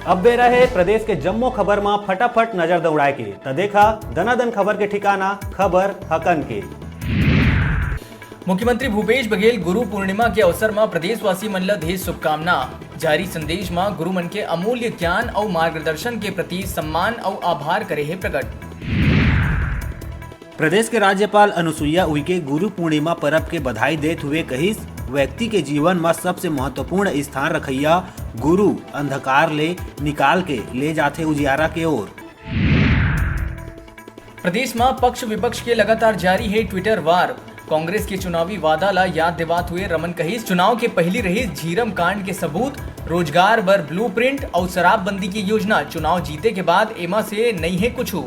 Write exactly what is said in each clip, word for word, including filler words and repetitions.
अब बेरा हे प्रदेश के जम्मो खबर म फटाफट नजर दौड़ाए के, त देखा दनादन खबर के ठिकाना, खबर हकन के। मुख्यमंत्री भूपेश बघेल गुरु पूर्णिमा के अवसर म प्रदेशवासी मन ल दे शुभकामना। जारी संदेश म गुरु मन के अमूल्य ज्ञान अउ मार्गदर्शन के प्रति सम्मान अउ आभार करे हे प्रकट। प्रदेश के राज्यपाल अनुसुईया उइके गुरु पूर्णिमा परब के बधाई देत हुए कहिस, व्यक्ति के जीवन म सबसे महत्वपूर्ण स्थान रखइया गुरु अंधकार ले निकाल के ले जाथे उजियारा के ओर। प्रदेश म पक्ष विपक्ष के लगातार जारी हे Twitter वार। कांग्रेस के चुनावी वादा ला याद देवात हुए रमन कहिस, चुनाव के पहिली रहिस झीरम कांड के सबूत, रोजगार बर blueprint अउ शराबबंदी की योजना। चुनाव जीते के बाद एमा से नइ हे कुछु।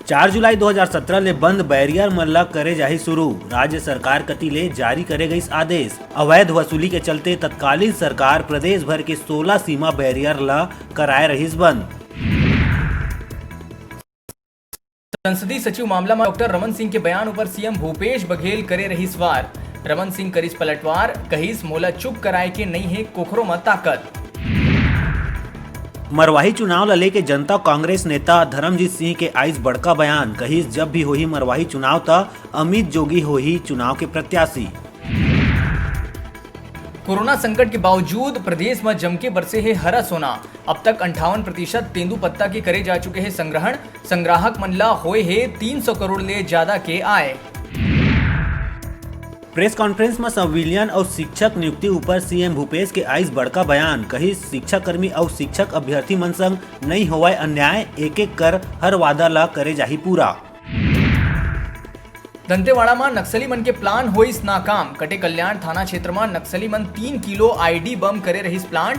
चार जुलाई दो हज़ार सत्रह ले बंद बैरियर मन ला करे जाही शुरू। राज्य सरकार कति ले जारी करे गइस आदेश। अवैध वसूली के चलते तत्कालीन सरकार प्रदेश भर के सोलह सीमा बैरियर ला कराए रहिस बंद। संसदीय सचिव मामला म डॉक्टर रमन सिंह के बयान ऊपर सीएम भूपेश बघेल करे रहिस वार। रमन सिंह करिस पलटवार, कहिस, "मोला चुप कराए के नइ हे कोखरो म ताकत।" मरवाही चुनाव ल लेके जनता कांग्रेस नेता धर्मजीत सिंह के आइस बड़का बयान, कहिस, "जब भी होही मरवाही चुनाव, त अमित जोगी होही चुनाव के प्रत्याशी।" कोरोना संकट के बावजूद प्रदेश म जमके बरसे हे हरा सोना। अब तक अंठावन प्रतिशत तेंदूपत्ता के करे जा चुके हे संग्रहण। संग्राहक मन ला होए हे तीन सौ करोड़ ले ज्यादा के आय। प्रेस कॉन्फ्रेंस म संविलियन अउ शिक्षक नियुक्ति ऊपर सीएम भूपेश के आइस बड़का बयान, कहिस, "शिक्षाकर्मी अउ शिक्षक अभ्यर्थी मन संग नइ होवय अन्याय, एक-एक कर हर वादा ला करे जाही पूरा।" दंतेवाड़ा म नक्सली मन के plan होइस नाकाम। कटेकल्याण थाना क्षेत्र म नक्सली मन तीन किलो आईडी बम करे रहिस plant।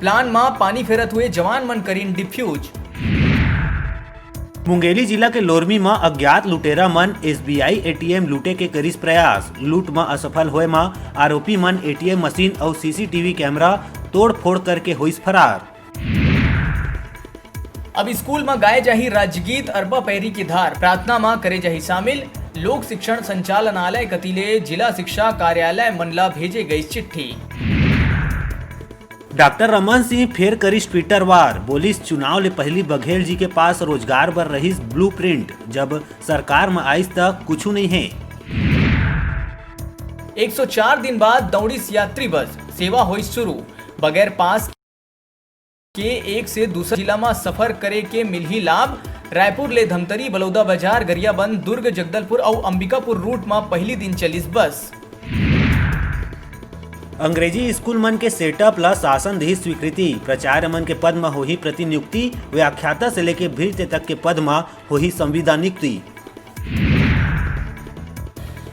Plan म पानी फेरत हुए जवान मन करिन defuse। मुंगेली जिला के लोरमी म अज्ञात लुटेरा मन एसबीआई एटीएम लूटे के करिस प्रयास। लूट म असफल होए म आरोपी मन एटीएम मशीन अउ सीसीटीवी कैमरा तोड़फोड़ करके होइस फरार। अब स्कूल म गाए जाही राज्यगीत अरपा पैरी के धार, प्रार्थना म करे जाही शामिल। लोक शिक्षण संचालनालय कति ले जिला शिक्षा कार्यालय मन ल भेजे गइस चिट्ठी। डॉक्टर रमन सिंह फेर करिस Twitter वार, बोलिस, "चुनाव ले पहिली बघेल जी के पास रोजगार बर रहिस blueprint, जब सरकार म आइस त कुछु नइ हे।" एक सौ चार दिन बाद दौड़िस यात्री बस, सेवा होइस शुरू। बगैर पास के एक से दूसर जिला म सफर करे के मिलही लाभ। रायपुर ले धमतरी, बलौदाबाजार, गरियाबंद, दुर्ग, जगदलपुर अउ अंबिकापुर route म पहिली दिन चलिस बस। अंग्रेजी स्कूल मन के setup ल शासन दिही स्वीकृति। प्राचार्य मन के पद म होही प्रतिनियुक्ति, व्याख्याता से लेके भृत्य तक के पद म होही संविदा नियुक्ति।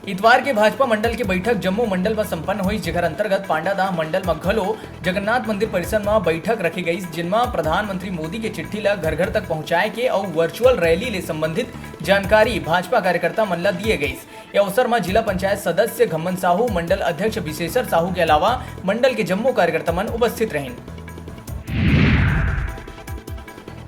इतवार के भाजपा मंडल के बैठक जम्मो मंडल म संपन्न होइस, जेकर अंतर्गत पांडादाह मंडल म घलो जगन्नाथ मंदिर परिसर म बैठक रखे गइस, जिन म प्रधानमंत्री मोदी के चिट्ठी ल घर-घर तक पहुंचाए के अउ virtual रैली ले संबंधित जानकारी भाजपा कार्यकर्ता मन ल दिए गइस। ए अवसर म जिला पंचायत सदस्य घम्मन साहू, मंडल अध्यक्ष विशेश्वर साहू के अलावा मंडल के जम्मो कार्यकर्ता मन उपस्थित रहिन।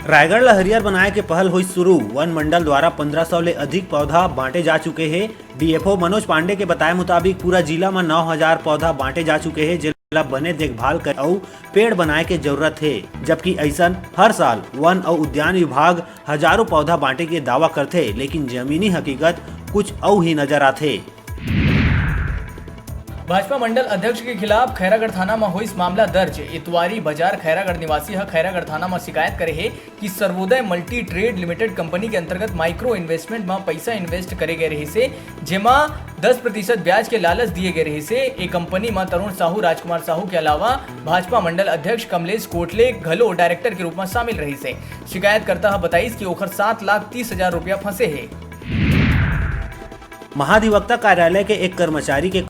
रायगढ़ ल हरियर बनाए के पहल होइस शुरू। वन मंडल द्वारा पन्द्रह सौ ले अधिक पौधा बांटे जा चुके हे। डीएफओ मनोज पांडे के बताए मुताबिक पूरा जिला म नौ हजार पौधा बांटे जा चुके हे, जेला बने देखभाल करे अउ पेड़ बनाए के जरूरत हे, जबकि अइसन हर साल वन अउ उद्यान विभाग हजारों पौधा बांटे के दावा करथे, लेकिन जमीनी हकीकत कुछ अउ ही नजर आथे। भाजपा मंडल अध्यक्ष के खिलाफ खैरागढ़ थाना म होइस मामला दर्ज। इतवारी बाजार खैरागढ़ निवासी ह खैरागढ़ थाना म शिकायत करे हे कि Sarvodaya multi trade limited company के अंतर्गत micro investment म पइसा invest करे गए रहिस हे, जेमा दस प्रतिशत ब्याज के लालच दिए गए रहिस हे। ए कंपनी म तरुण साहू, राजकुमार साहू के अलावा भाजपा मंडल अध्यक्ष कमलेश कोटले घलो डायरेक्टर के रूप म शामिल रहिस हे। शिकायतकर्ता ह बताइस कि ओखर सात लाख तीस हजार रुपया फंसे हे। महाधिवक्ता कार्यालय के एक कर्मचारी के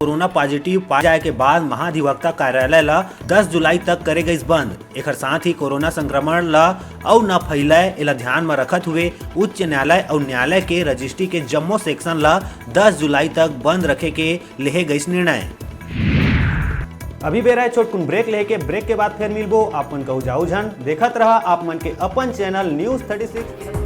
कोरोना पॉजिटिव पाए जाए के बाद महाधिवक्ता कार्यालय ल दस जुलाई तक करे गइस बंद। एखर साथ ही कोरोना संक्रमण ल अउ न फैलय, एला ध्यान म रखत हुए उच्च न्यायालय अउ न्यायालय के रजिस्ट्री के जम्मो सेक्शन ल दस जुलाई तक बंद रखे के लेहे गइस निर्णय। अभी बेरा हे छोटकुन ब्रेक लेके, ब्रेक के बाद फेर मिलबो। आप मन कहू जाऊ झन, देखत रहा आप मन के अपन चैनल न्यूज़ थर्टी सिक्स।